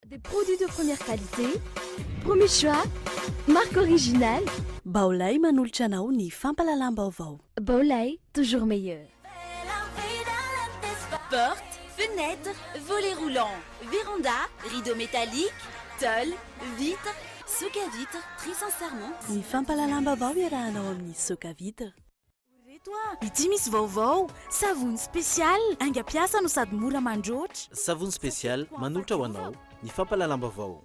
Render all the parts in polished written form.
Des produits de première qualité, premier choix, marque originale. Baolai manolotra anao ny fampahalalam-baovao. Baolai, toujours meilleur. Porte, fenêtre, volet roulant, véranda, rideau métallique, tôle, vitre, soka vitre, très sincèrement. Ny fampahalalam-baovao iarahanao amin'ny Soka Vitre. Reto a! Ity misy vaovao! Savony spécial, haingam-piasa no sady mora mandroatra. Savony spécial manolotra ho anao ny fampahalalam-baovao.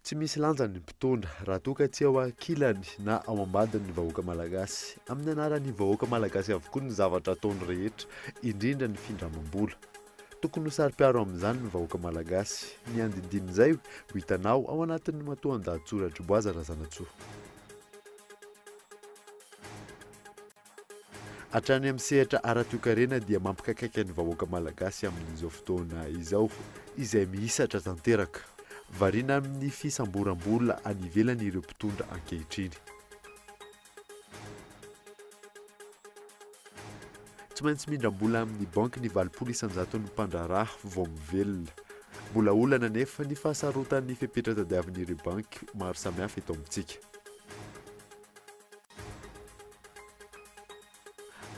Tsy misy lanjany ny mpitondra raha toa ka tsy ao ankilany na ao ambadiny ny vahoaka malagasy. Amin'ny anaran'ny vahoaka malagasy avokoa ny zavatra ataony rehetra, indrindra ny findramam-bola. Tokony ho saro-piaro amin'izany ny vahoaka malagasy. Ny andindinin'izay ho hitanao ao anatin'ny matoandahatsoratr'i Boaza Razanatsoa. Hatrany amin'ny sehatra ara-toekarena dia mampikaikaika ny vahoaka malagasy amin'izao fotoana izao, izay mihisatra tanteraka. Variana amin'ny fisamboram-bola any ivelany ireo mpitondra ankehitriny. Tsy maintsy mindram-bola amin'ny banky ny 80 isan-jaton'ny mpandraharaha vao mivelona. Mbola olana anefa ny fahasarotan'ny fepetra tadiavin'ireo banky maro samihafa eto amintsika.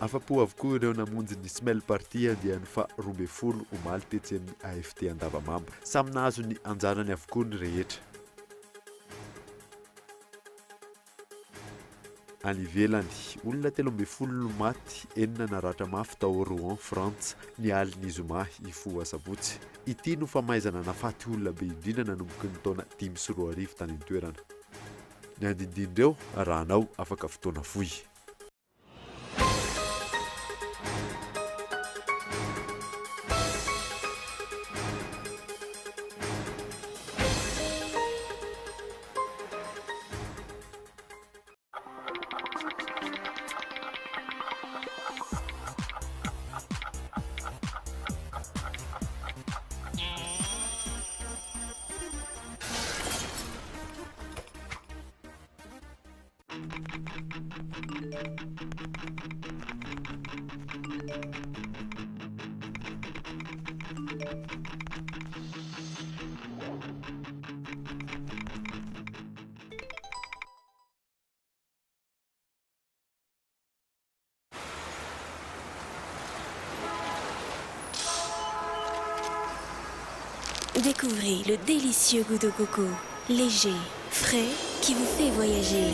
Afa-po avokoa ireo namonjy ny Smell Party andiany faha 12 omaly tetsy amin'ny AFT Andavamamba. Samy nahazo ny anjarany avokoa ny rehetra. Any ivelany, olona 13 no maty, enina naratra mafy tao Rouen, Frantsa, ny alin'ny zoma hifoha asabotsy. Ity no famaizana nahafaty olona be indrindra nanomboky ny taona 2005 tany an-toerana. Ny andindin'ireo arahanao afaka fotoana fohy. Découvrez le délicieux goût de coco, léger, frais, qui vous fait voyager.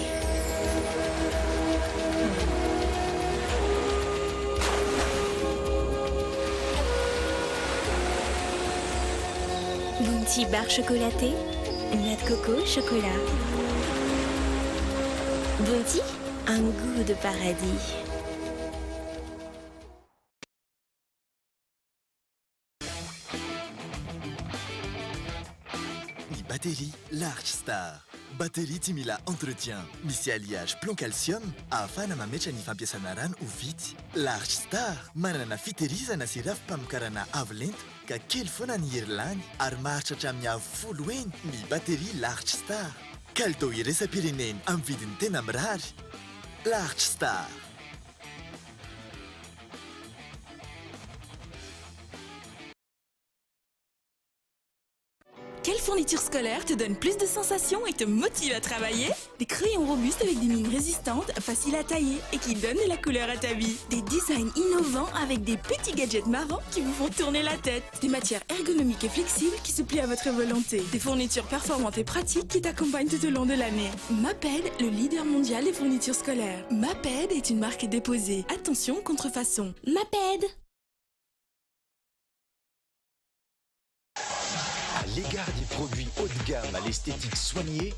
Bounty barre chocolatée, noix de coco, chocolat. Bounty, un goût de paradis. Ny batterie Large Star. Batterie tsy mila entretien. Misy alliage plomb calcium ahafahana mametra ny fampiasana rano ho vitsy. Large Star manana fitehirizana sy rafi-pamokarana avo lenta ka kely foana ny hery lany ary maharitra hatramin'ny avo folo heny ny batterie Large Star. Kalitao iraisam-pirenena amin'ny vidiny tena mirary. Large Star. Quelle fourniture scolaire te donne plus de sensations et te motive à travailler? Des crayons robustes avec des mines résistantes, faciles à tailler et qui donnent de la couleur à ta vie. Des designs innovants avec des petits gadgets marrants qui vous font tourner la tête. Des matières ergonomiques et flexibles qui se plient à votre volonté. Des fournitures performantes et pratiques qui t'accompagnent tout au long de l'année. Maped, le leader mondial des fournitures scolaires. Maped est une marque déposée. Attention, contrefaçon. Maped! À l'égard des produits haut de gamme à l'esthétique soignée,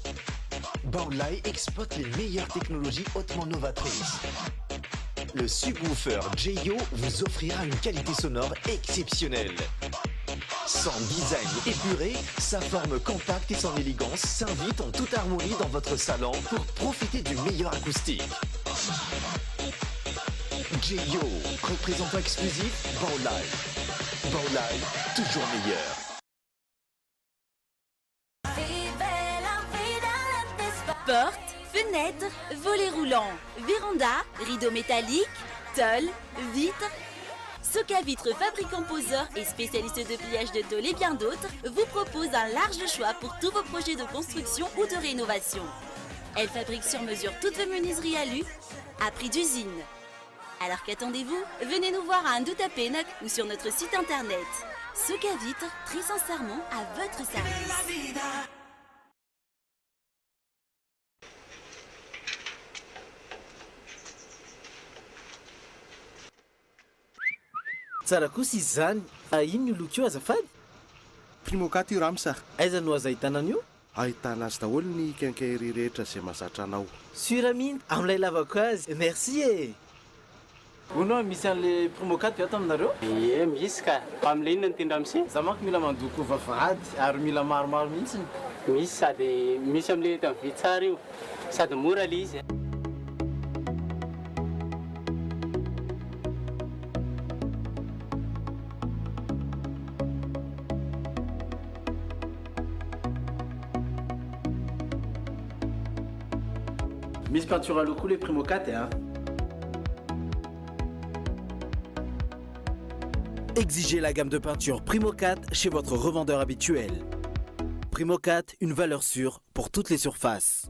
Baolai exploite les meilleures technologies hautement novatrices. Le subwoofer Jeyo vous offrira une qualité sonore exceptionnelle. Son design épuré, sa forme compacte et son élégance s'invitent en toute harmonie dans votre salon pour profiter du meilleur acoustique. Jeyo, représentant exclusif Baolai. Baolai, toujours meilleur. Portes, fenêtres, volets roulants, véranda, rideaux métalliques, tôles, vitres. Soca Vitre, fabricant poseur et spécialiste de pliage de tôle et bien d'autres, vous propose un large choix pour tous vos projets de construction ou de rénovation. Elle fabrique sur mesure toutes vos menuiseries alu à prix d'usine. Alors qu'attendez-vous? Venez nous voir à Andohatapenaka ou sur notre site internet. Soca Vitre, très sincèrement à votre service. Tsara kosa izy izany. Fa inona io loko io azafady? Primocat io Rams a! Aiza no azo ahitana an'io? Ahitana azy daholo ny quincaillerie rehetra izay mahazatra anao. Sûr mihitsy amin'ilay lavako azy. Merci e! Hono hoa misy an'le Primocat ve ato aminareo? Ie misy ka! Fa amin'le inona no tian'i ramose? Za manko mila mandoko vavahady ary mila maromaro mihitsiny. Misy sady misy amin'le eto amin'ny vy tsara io sady mora le izy. Misy peinture à l'eau koa le Primocat a. Exigez la gamme de peinture Primocat chez votre revendeur habituel. Primocat, une valeur sûre pour toutes les surfaces.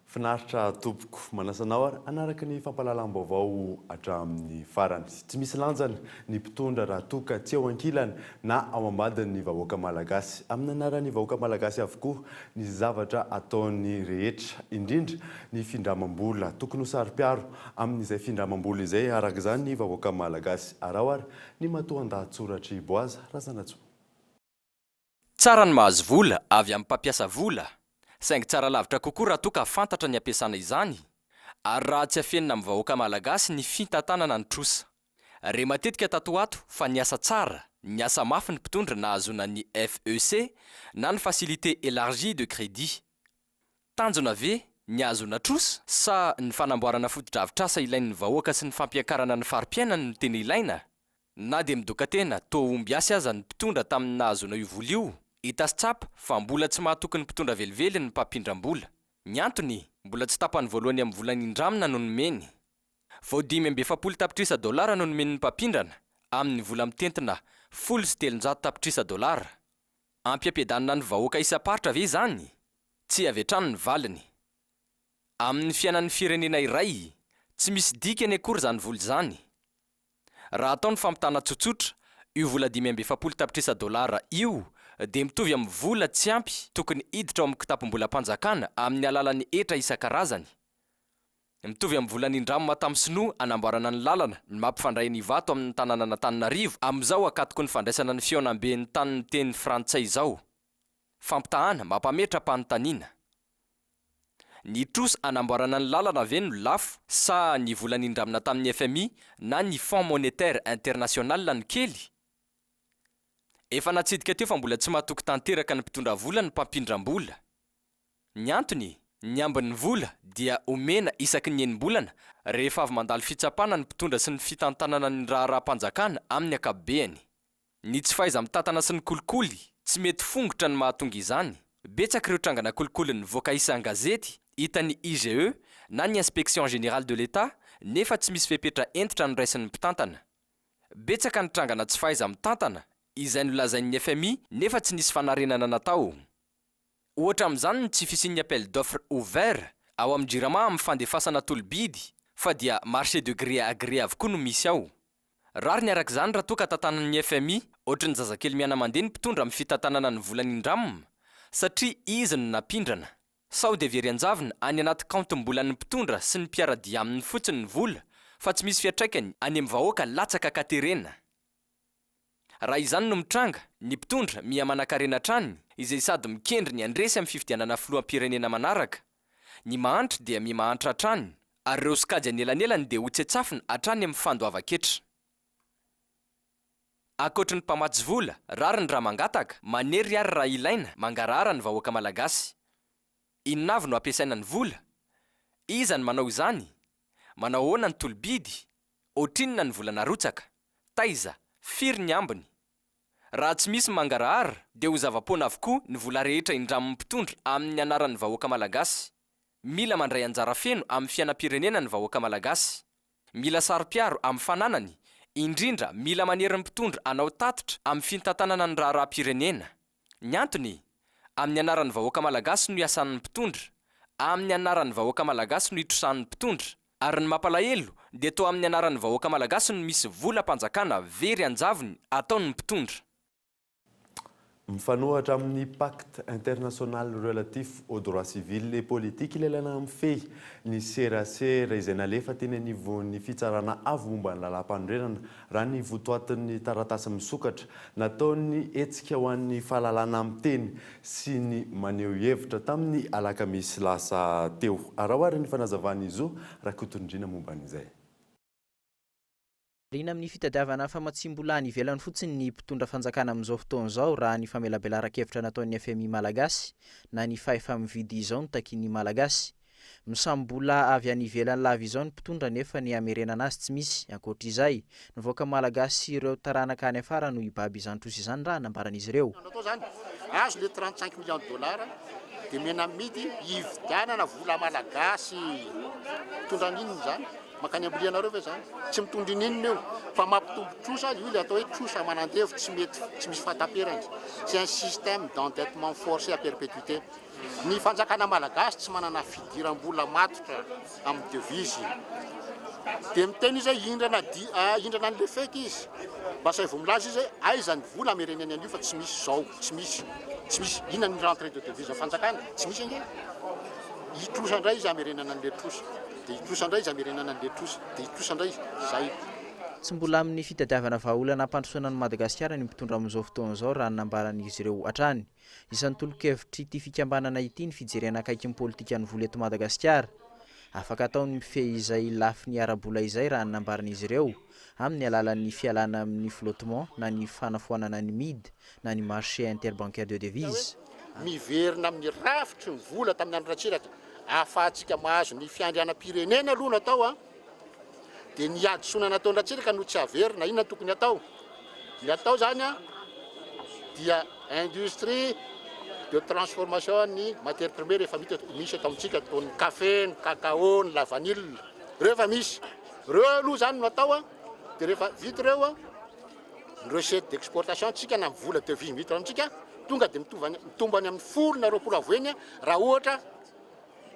Finaritra tompoko. Manasa anao ary hanaraka ny fampahalalam-baovao hatramin'ny farany. Tsy misy lanjany ny mpitondra raha toa ka tsy eo ankilany na ao ambadiny ny vahoaka malagasy. Amin'ny anaran'ny vahoaka malagasy avokoa ny zavatra ataony rehetra, indrindra ny findramam-bola. Tokony ho saro-piaro amin'izay findramam-bola izay araka izany ny vahoaka malagasy. Araho ary ny matoan-dahatsoratr'i Boaza Razanatsoa. Tsara ny mahazo vola avy amin'ny mpampiasa vola, saingy tsara lavitra kokoa raha toa ka fantatra ny ampiasana izany, ary raha tsy afenina amin'ny vahoaka malagasy ny fintantanana ny trosa. Re matetika tato ho ato fa niasa tsara, niasa mafy ny mpitondra nahazoana ny FEC na ny Facilité Élargie de Crédit. Tanjona ve ny hahazoana trosa sa ny fanamboarana fotodrafitrasa ilain'ny vahoaka sy ny fampiakarana ny fari-piainany no tena ilaina? Na dia midoka-tena toa ombiasy aza ny mpitondra tamin'ny nahazoana io vola io, hita sy tsapa fa mbola tsy mahatoky ny mpitondra velively ny mpampindram-bola. Ny antony, mbola tsy tapany voalohany amin'ny vola nindramina no nomeny. Vao 45 tapitrisa dolara no nomen'ny mpampindrana, amin'ny vola mitentina 310 tapitrisa dolara. Ampiampiadanana ny vahoaka isam-paritra ve izany? Tsia avy hatrany ny valiny. Amin'ny fiainan'ny firenena iray, tsy misy dikany akory izany vola izany. Raha atao ny fampitana tsotsotra, io vola 45 tapitrisa dolara io dia mitovy amin'ny vola tsy ampy tokony hiditra ao amin'ny kitapom-bolam-panjakana amin'ny alalan'ny hetra isan-karazany. Mitovy amin'ny vola nindramina tamin'ny sinoa hanamboarana ny lalana ny mampifandray an'Ivato amin'ny tanànan'Antananarivo amin'izao ankatoky ny fandraisana ny fihaonamben'ny tany miteny frantsay izao. Fampitahana mampametra-panontaniana. Ny trosa hanamboarana ny lalana ve no lafo sa ny vola nindramina tamin'ny FMI na ny Fonds Monétaire International no kely? Efa natsidika teo fa mbola tsy matoky tanteraka ny mpitondra vola ny mpampindram-bola. Ny antony? Ny ambin'ny vola dia omena isaky ny enim-bolana rehefa avy mandalo fitsapana ny mpitondra sy ny fitantanana ny raharaham-panjakana amin'ny ankapobeany. Ny tsy fahaiza-mitantana sy ny kolikoly tsy mety fongotra no mahatonga izany. Betsaka ireo trangana kolikoly nivoaka isan-gazety hitan'ny IGE na ny Inspection Générale de l'Etat nefa tsy misy fepetra hentitra noraisin'ny mpitantana. Betsaka ny trangana tsy fahaiza-mitantana izay nolazain'ny FMI nefa tsy nisy fanarenana natao. Ohatra amin'izany ny tsy fisian'ny appel d'offre ouvert ao amin'ny Jirama amin'ny fandefasana tolo-bidy fa dia marché de gré à gré avokoa no misy ao. Rariny araka izany raha toa ka tantanan'ny FMI ohatry ny zazakely miana-mandeha ny mpitondra amin'ny fitantanana ny vola nindramina satria izy no nampindrana. Sao dia very an-javona any anaty kaontim-bolan'ny mpitondra sy ny mpiara-dia aminy fotsiny ny vola fa tsy misy fiantraikany any amin'ny vahoaka latsaka an-katerena. Raha izany no mitranga, ny mpitondra miha manankarena hatrany, izay sady mikendry ny handresy amin'ny fifidianana filoham-pirenena manaraka. Ny mahantra dia miha-mahantra hatrany, ary ireo sokajy anelanelany dia hotsetsafina hatrany amin'ny fandoavan-ketra. Ankoatry ny mpamatsy vola, rariny raha mangataka, manery ary raha ilaina, mangarahara ny vahoaka malagasy. Inona avy no ampiasaina ny vola? Iza no manao izany? Manao ahoana ny tolo-bidy? Ohatrinona ny vola narotsaka? Taiza? Firy ny ambiny? Raha tsy misy mangarahara dia ho zava-poana avokoa ny vola rehetra indramin'ny mpitondra amin'ny anaran'ny vahoaka malagasy. Mila mandray anjara feno amin'ny fiainam-pirenena ny vahoaka malagasy. Mila saro-piaro amin'ny fananany, indrindra mila manery ny mpitondra hanao tatitra amin'ny fintantanana ny raharaham-pirenena. Ny antony? Amin'ny anaran'ny vahoaka malagasy no iasan'ny mpitondra. Amin'ny anaran'ny vahoaka malagasy no itrosan'ny mpitondra. Ary ny mampalahelo dia toa amin'ny anaran'ny vahoaka malagasy no misy volam-panjakana very an-javony ataon'ny mpitondra. Mifanohitra amin'ny Pacte international relatif aux droits civils et politiques ilay lalàna mifehy ny serasera izay nalefa teny anivon'ny Fitsarana avo momba ny lalàmpanorenana raha ny votoatin'ny taratasy misokatra nataon'ny hetsika ho an'ny fahalalana miteny sy ny maneho hevitra tamin'ny alakamisy lasa teo. Araho ary ny fanazavan'i Zo Rakotondriana momba an'izay. Variana amin'ny fitadiavana famatsiam-bola any ivelany fotsiny ny mpitondra fanjakana amin'izao fotoana izao raha ny famelabelaran-kevitra nataon'ny fmi Malagasy na ny fahefa-mividy izao no takian'ny Malagasy. Misambola avy any ivelany lava izao ny mpitondra nefa ny hamerenana azy tsy misy. Ankoatra izay, ny vahoaka malagasy sy ireo taranaka any afara no hibaby izany trosa izany raha nambaran'izy ireo. Natao izany, azo le 35 millions de dollars dia omena amidy hividianana vola malagasy. Mitondra an'inona izany? Mankany am-bolianareo ve izany? Tsy mitondra ininona io fa mampitombo trosa, io ilay atao hoe trosa manandevo tsy mety, tsy misy fahataperany. C'est un système d'endettement forcé à perpétuité. Ny fanjakana malagasy tsy manana fidiram-bola matotra amin'ny devise. Dia miteny izy hoe hindrana di, hindrana an'ilay fety izy. Mba asaivo milaza izy hoe aiza ny vola amerenany an'io fa tsy misy izao, tsy misy. Tsy misy. Inona ny rentrée de devise fanjakana? Tsy misy ange. Hitrosa indray izy hamerenana an'ilay trosa. Dia hitrosa indray izy hamerenana an'ilay trosa. Dia hitrosa indray izy. Izay. Tsy mbola amin'ny fitadiavana vahaolana hampandrosoana an'i Madagasikara ny mpitondra amin'izao fotoana izao raha ny nambaran'izy ireo hatrany. Isan'ny tolo-kevitr'ity fikambanana ity ny fijerena akaiky ny politikan'ny vola eto Madagasikara. Afaka atao ny mifehy izay lafiny ara-bola izay raha ny nambaran'izy ireo, amin'ny alalan'ny fialana amin'ny flottement na ny fanafoanana ny mid na ny marché interbancaire de devises. Miverina amin'ny rafitry ny vola tamin'ny andro Ratsiraka ahafahantsika mahazo ny fiandrianam-pirenena aloha no atao an! Dia ny hadisoana nataon-dRatsiraka no tsy averina, inona no tokony atao? Ny atao izany an, dia industrie de transformation ny matière première efa misy eto amintsika, toy ny kafe, ny cacao, ny la vanille, ireo efa misy. Ireo aloha izany no atao an, dia rehefa vita ireo an, ny recette d'exportation tsika na ny vola devise miditra amintsika, tonga dia mitombo any amin'ny folo na 20 avo heny raha ohatra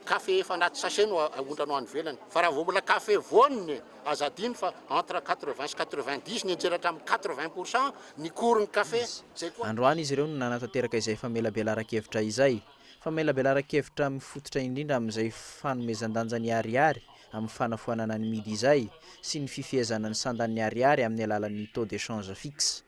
Kafe efa anaty sachet no aondranao any ivelany fa raha vao mbola kafe voaniny aza adino fa entre 80 sy 90 nianjera hatramin'ny 80 pour cent ny cours ny kafe zay koa. Androany izy ireo no nanatanteraka izay famelabelaran-kevitra izay. Famelabelaran-kevitra mifototra indrindra amin'izay fanomezan-danja ny ariary amin'ny fanafoanana ny midy izay sy ny fifehezana ny sandan'ny ariary amin'ny alalan'ny taux d'échange fixe.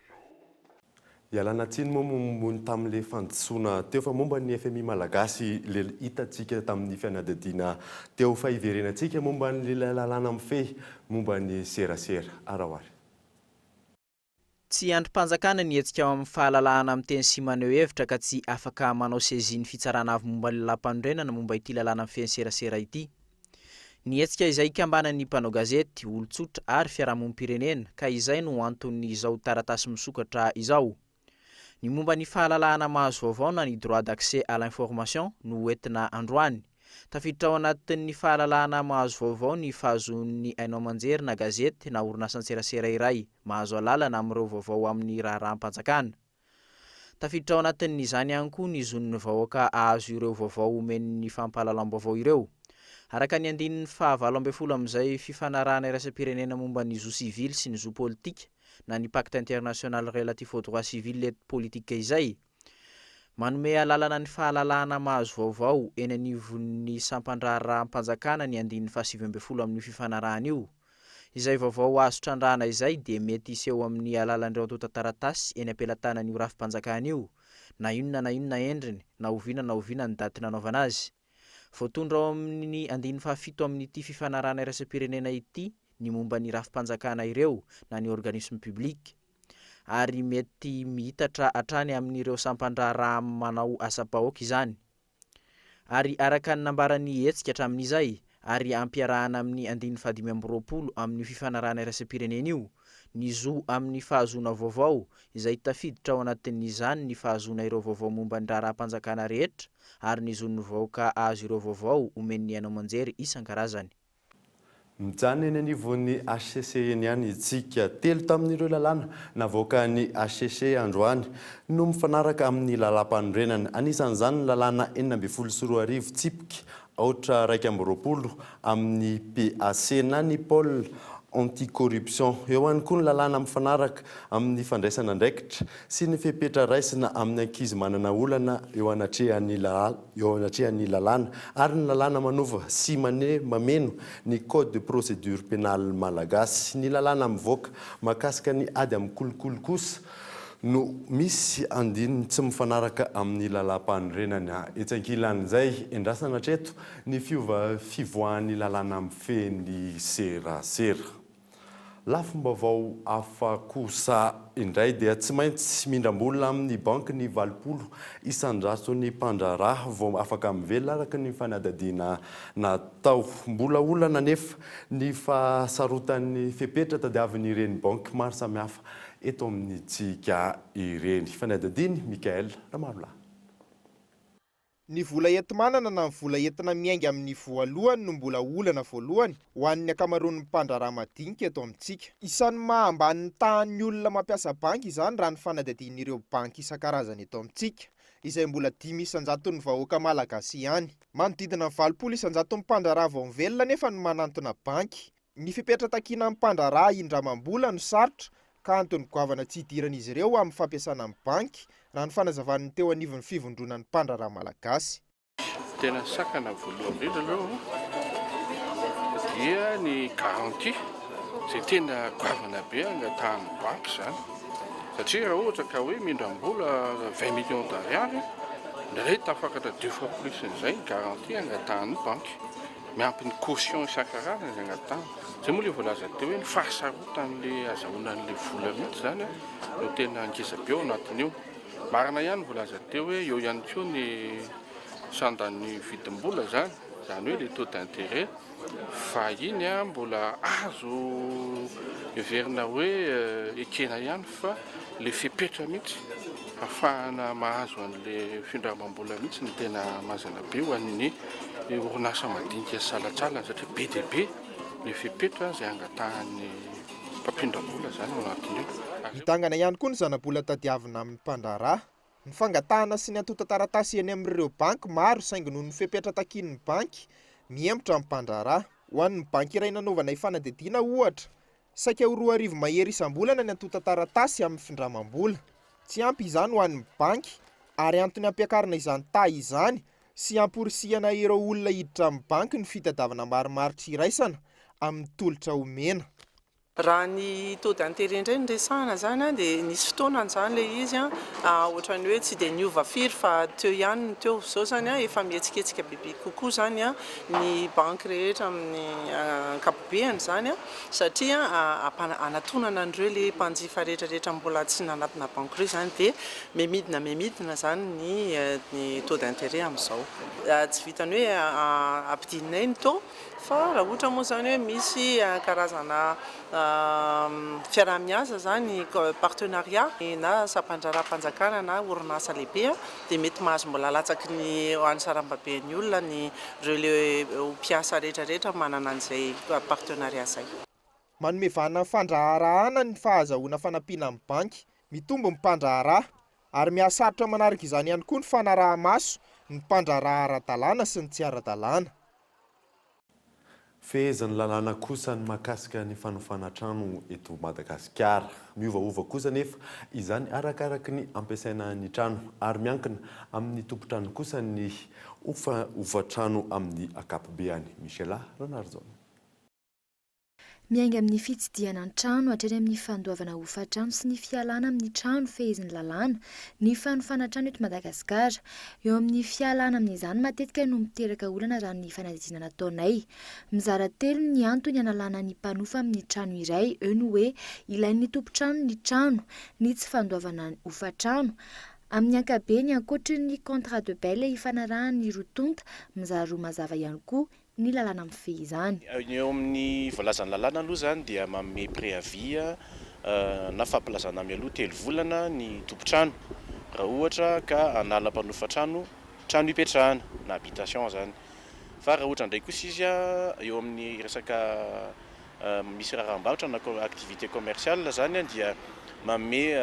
Ialana tsiny moa momba ny tamin'ilay fandisoana teo fa momba ny fmi Malagasy ilay hitantsika tamin'ny fanadihadiana teo fa hiverenantsika momba an'ilay lalàna mifehy momba ny serasera. Araho ary. Tsy andrim-panjakana ny hetsika ao amin'ny fahalalahana miteny sy maneho hevitra ka tsy afaka manao saisie ny fitsarana avo momba ny lalàmpanorenana momba ity lalàna mifehy ny serasera ity. Ny hetsika izay ikambanan'ny mpanao gazety, olon-tsotra ary fiarahamonim-pirenena ka izay no anton'izao taratasy misokatra izao. Ny momba ny fahalalahana mahazo vaovao na ny droit d'accès à l'information no hoentina androany. Tafiditra ao anatin'ny fahalalahana mahazo vaovao ny fahazoan'ny haino aman-jery na gazety na orinasan-tserasera iray mahazo alalana amin'ireo vaovao amin'ny raharaham-panjakana. Tafiditra ao anatin'izany ihany koa ny zon'ny vahoaka hahazo ireo vaovao omen'ny fampahalalam-baovao ireo. Araka ny andininy faha 18 amin'izay fifanarahana iraisam-pirenena momba ny zo sivily sy ny zo politika na ny Pacte international relatif aux droits civils et politiques izay, manome alalana ny fahalalahana mahazo vaovao eny anivon'ny sampan-draharaham-panjakana ny andininy faha 19 amin'io fifanarahana io. Izay vaovao azo trandrahana izay dia mety hiseho amin'ny alalan'ireo antontan-taratasy eny am-pelatanan'io rafi-panjakana io, na inona na inona endriny, na oviana na oviana ny daty nanaovana azy. Voatondro ao amin'ny andininy fahafito amin'ity fifanarahana iraisam-pirenena ity ny momba ny rafi-panjakana ireo na ny organisme public, ary mety miitatra hatrany amin'ireo sampan-draharaha manao asam-bahoaka izany. Ary araka ny nambaran'ny hetsika hatramin'izay, ary ampiarahana amin'ny andininy fahadimy amby roapolo amin'io fifanarahana iraisam-pirenena io, ny zo amin'ny fahazoana vaovao, izay tafiditra ao anatin'izany ny fahazoana ireo vaovao momba ny raharaham-panjakana rehetra ary ny zon'ny vahoaka hahazo ireo vaovao omen'ny haino aman-jery isan-karazany. Mijanona eny anivon'ny hcc eny ihany isika. Telo tamin'ireo lalàna navoakan'ny hcc androany no mifanaraka amin'ny lalàmpanorenana. Anisan'izany ny lalàna 2016 tsipika aotra 21 amin'ny PAC na ny Pôle anti-corruption. Eo ihany koa ny lalàna mifanaraka amin'ny fandraisana andraikitra sy ny fepetra raisina amin'ny ankizy manana olana eo anatrehan'ny eo anatrehan'ny lalàna ary ny lalàna manova sy mane mameno ny Code de procédure pénale malagasy. Ny lalàna mivoaka mahakasika ny ady amin'ny kolikoly kosa no misy andininy tsy mifanaraka amin'ny lalàmpanorenana. Etsy ankilan'izay, endrasana hatreto ny fiova fivoahan'ny lalàna mifehy ny serasera. Lafim-baovao hafa kosa indray dia tsy maintsy mindram-bola amin'ny banky ny 80 isan-jaton'ny mpandraharaha vao afaka mivelona araka ny fanadihadiana natao. Mbola olana anefa ny fahasarotan'ny fepetra tadiavin'ireny banky maro samihafa eto amintsika ireny. Fanadihadian'i Michaël Ramarolahy. Ny vola enti-manana na ny vola entina miainga amin'ny voalohany no mbola olana voalohany ho an'ny ankamaroan'ny mpandraharaha madinika eto amintsika. Isan'ny maha ambany ny tahan'ny olona mampiasa banky izany raha ny fanadihadian'ireo banky isan-karazany eto amintsika, izay mbola 5 isan-jaton'ny vahoaka malagasy ihany. Manodidina ny 80 isan-jaton'ny mpandraharaha vao mivelona anefa no manantona banky. Ny fepetra takiana amin'ny mpandraharaha hindramam-bola no sarotra ka antony goavana tsy hidiran'izy ireo amin'ny fampiasana ny banky, raha ny fanazavan'ny teo anivon'ny fivondronan'ny mpandraharaha malagasy. Tena sakana voalohany indrindra aloha dia ny garantie izay tena goavana be angatahan'ny banky izany satria raha ohatra ka hoe mindram-bola 20 millions d'ariary indraindray tafakatra deux fois plus an'izay ny garantie angatahan'ny banky. Miampy ny caution isan-karazany izay angatahana. Izay moa ilay voalaza teo hoe ny fahasarotan'ilay azahoana an'ilay vola mihitsy izany no tena ngeza be ao anatin'io. Marina ihany ny voalaza teo hoe eo ihany koa ny sandan'ny vidim-bola izany, izany hoe ilay taux d'intérêt, fa iny mbola azo heverina hoe ekena ihany fa ilay fepetra mihitsy hahafahana mahazo an'ilay findramam-bola mihitsy no tena mazana be ho an'ny orinasa madinika sy salantsalany satria be dia be ny fepetra izay angatahan'ny mpampindram-bola izany ao anatin'io. Midangana ihany koa ny zanabola tadiavina amin'ny mpandraharaha. Ny fangatahana sy ny antontan-taratasy eny amin'ireo banky maro saingy noho ny fepetra takian'ny banky, mihemotra ny mpandraharaha. Ho an'ny banky iray nanaovanay fanadihadiana ohatra, saika ho 2000 mahery isam-bolana ny antontan-taratasy amin'ny findramam-bola. Tsy ampy izany ho an'ny banky ary antony hampiakarana izany taha izany sy hamporisihana ireo olona hiditra amin'ny banky ny fitadiavana marimaritra iraisana amin'ny tolotra omena. Raha ny taux d'intérêt indray no resahana izany dia nisy fotoanany izany ilay izy ohatran'ny hoe tsy dia niova firy fa teo ihany ny teo. Izao izany efa mihetsiketsika bebe kokoa izany ny banky rehetra amin'ny ankapobeany izany satria hanatonana an'ireo ilay mpanjifa rehetra rehetra mbola tsy nanatona banky ireo izany dia mihamidina mihamidina izany ny taux d'intérêt amin'izao. Tsy vitan'ny hoe ampidininay ny taux Fa raha ohatra moa izany hoe misy karazana fiaraha-miasa izany, partenariat, na sampan-draharaham-panjakana na orinasa lehibe dia mety mahazo mbola latsaky ny ho an'ny sarambaben'ny olona ny ireo le mpiasa rehetra rehetra manana an'izay partenariat izay. Manome vahana ny fandraharahana ny fahazahoana fanampiana amin'ny banky. Mitombo ny mpandraharaha ary mihasarotra manaraka izany ihany koa ny fanaraha-maso ny mpandraharaha ara-dalàna sy ny tsy ara-dalàna. Fehezin'ny lalàna kosa ny mahakasika ny fanofana trano eto Madagasikara. Miovaova kosa anefa izany arakaraky ny ampiasaina ny trano ary miankina amin'ny tompon-trano kosa ny hofantrano amin'ny ankapobeany. Michela Ranarijaona. Miainga amin'ny fitsidihana ny trano hatrany amin'ny fandoavana hofan-trano sy ny fialana amin'ny trano fehezin'ny lalàna ny fanofana trano eto Madagasikara. Eo amin'ny fialana amin'izany matetika no miteraka olana raha ny fanadihadiana nataonay. Mizara telo ny antony hanalana ny mpanofa amin'ny trano iray, eo ny hoe ilain'ny tompon-trano ny trano, ny tsy fandoavana hofan-trano, amin'ny ankabeny ankoatry ny contrat de bail ifanarahan'ny roa tonta, mizara roa mazava ihany koa ny lalàna mifehy izany. Ny eo amin'ny voalazan'ny lalàna aloha izany dia manome préavis na fampilazana mialoha telo volana ny tompon-trano raha ohatra ka hanala mpanofa trano, trano ipetrahana na habitation izany. Fa raha ohatra indray kosa izy eo amin'ny resaka misy raharaham-barotra na activité commerciale izany dia manome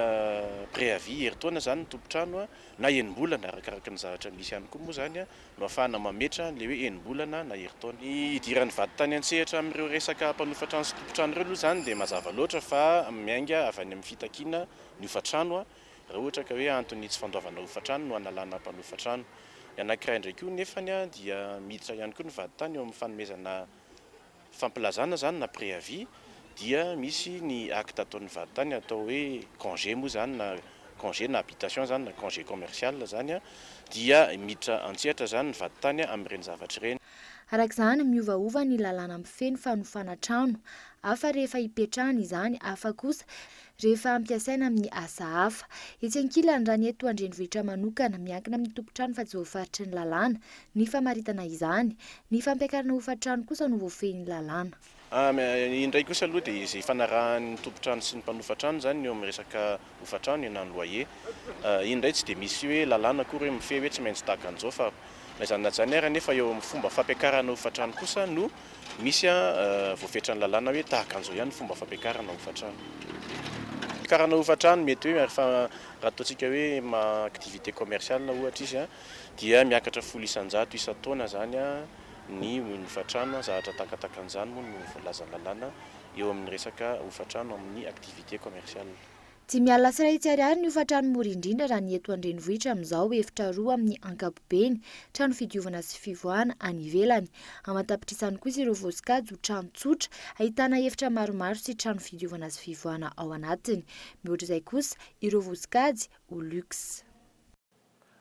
préavis herintaona izany ny tompon-trano na enim-bolana arakaraka ny zavatra misy ihany koa moa izany no ahafahana mametra an'ilay hoe enim-bolana na herintaona. Ny hidiran'ny vadintany an-tsehatra amin'ireo resaka mpanofa trano sy tompon-trano ireo aloha izany dia mazava loatra fa miainga avy any amin'ny fitakiana ny hofantrano raha ohatra ka hoe anton'ny tsy fandoavana hofantrano no hanalana mpanofa trano. Ny anankiray indray koa nefany dia miditra ihany koa ny vadintany eo amin'ny fanomezana fampilazana izany na préavis dia misy ny acte ataon'ny vadintany atao hoe congé moa izany na congé na habitation izany na congé commercial izany dia miditra an-tsehatra izany ny vadintany amin'ireny zavatra ireny. Araka izany, miovaova ny lalàna mifehy ny fanofana trano. Hafa rehefa hipetrahana izany, hafa kosa rehefa ampiasaina amin'ny asa hafa. Etsy ankilany, raha ny eto an-drenivohitra manokana, miankina amin'ny tompon-trano fa tsy voafaritry ny lalàna ny famaritana izany. Ny fampiakarana hofan-trano kosa no voafehin'ny lalàna. Ny indray kosa aloha dia izay ifanarahan'ny tompon-trano sy ny mpanofa trano izany eo amin'ny resaka hofan-trano na ny loyer. Iny indray tsy dia misy hoe lalàna akory hoe mifehy hoe tsy maintsy tahaka an'izao fa na izany na izany ary anefa eo amin'ny fomba fampiakarana hofan-trano kosa no misy voafetran'ny lalàna hoe tahaka an'izao ihany ny fomba fampiakarana hofan-trano. Fampiakarana hofan-trano mety hoe raha ataontsika hoe activité commerciale ohatra izy dia miakatra 10% isan-taona izany ny hofantrano, zavatra tahakatahaka an'izany moa no voalazan'ny lalàna eo amin'ny resaka hofantrano amin'ny activité commerciale. Dimy alina sy iray hetsy ariary ny hofantrano mora indrindra raha ny eto an-drenivohitra amin'izao, efitra roa amin'ny ankapobeny, trano fidiovana sy fivoahana any ivelany. Aman-tapitrisany kosa ireo voasokajy ho trano tsotra, ahitana efitra maromaro sy trano fidiovana sy fivoahana ao anatiny. Mihoatra izay kosa ireo voasokajy ho luxe.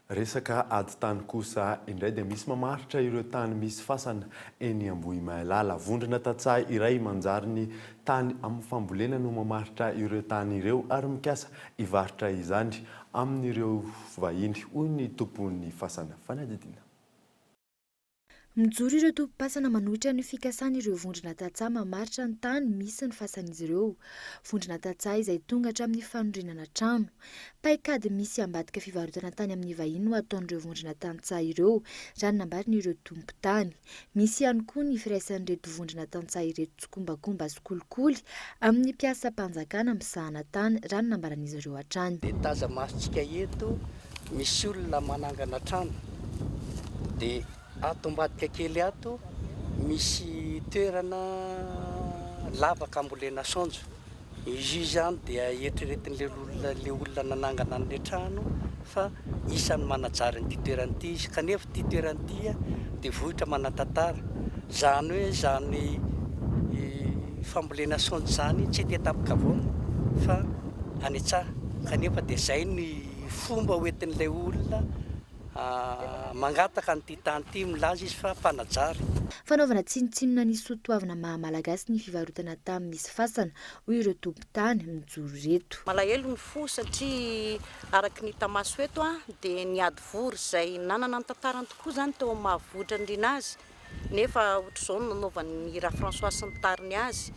Resaka ady tany kosa indray dia misy mamaritra ireo tany misy fasana eny Ambohimahalala. Vondrona tantsaha iray manjary ny tany amin'ny fambolena no mamaritra ireo tany ireo ary mikasa hivarotra izany amin'ireo vahiny, hoy ny tompon'ny fasana. Fanadihadiana. Mijoro ireo tompom-pasana manohitra ny fikasan'ireo vondrona tantsaha mamaritra ny tany misy ny fasan'izy ireo. Vondrona tantsaha izay tonga hatramin'ny fanorenana trano. Paikady misy ambadika fivarotana tany amin'ny vahiny no ataon'ireo vondrona tantsaha ireo, raha ny nambaran'ireo tompon-tany. Misy ihany koa ny firaisan'ireto vondrona tantsaha ireto tsikombakomba sy kolikoly amin'ny mpiasam-panjakana misahana tany, raha ny nambaran'izy ireo hatrany. Dia taza-masontsika eto Misy olona manangana trano dia ato ambadika kely ato misy toerana lavaka ambolena saonjo. Izy io izany dia eritreretin'ilay olona ilay olona nanangana an'ilay trano fa isan'ny manajary an'ity toerana ity izy kanefa ity toerana ity dia vohitra manan-tantara. Izany hoe izany fambolena saonjo izany tsy ety an-tampon-kavoana fa any an-tsaha kanefa dia izay ny Fomba hoentin'ilay olona mangataka an'ity tany ity, milaza izy fa mpanajary. Fanaovana tsinontsinona ny soa toavina maha Malagasy ny fivarotana tany misy fasana, hoy ireo tompon-tany mijoro ireto. Malahelo ny fo satria araka ny hita maso eto dia ny ady vory izay nanana ny tantarany tokoa izany teo amin'ny maha vohitra nirina azy nefa ohatr'izao no nanaovan'i Rafrançois sy ny tariny azy.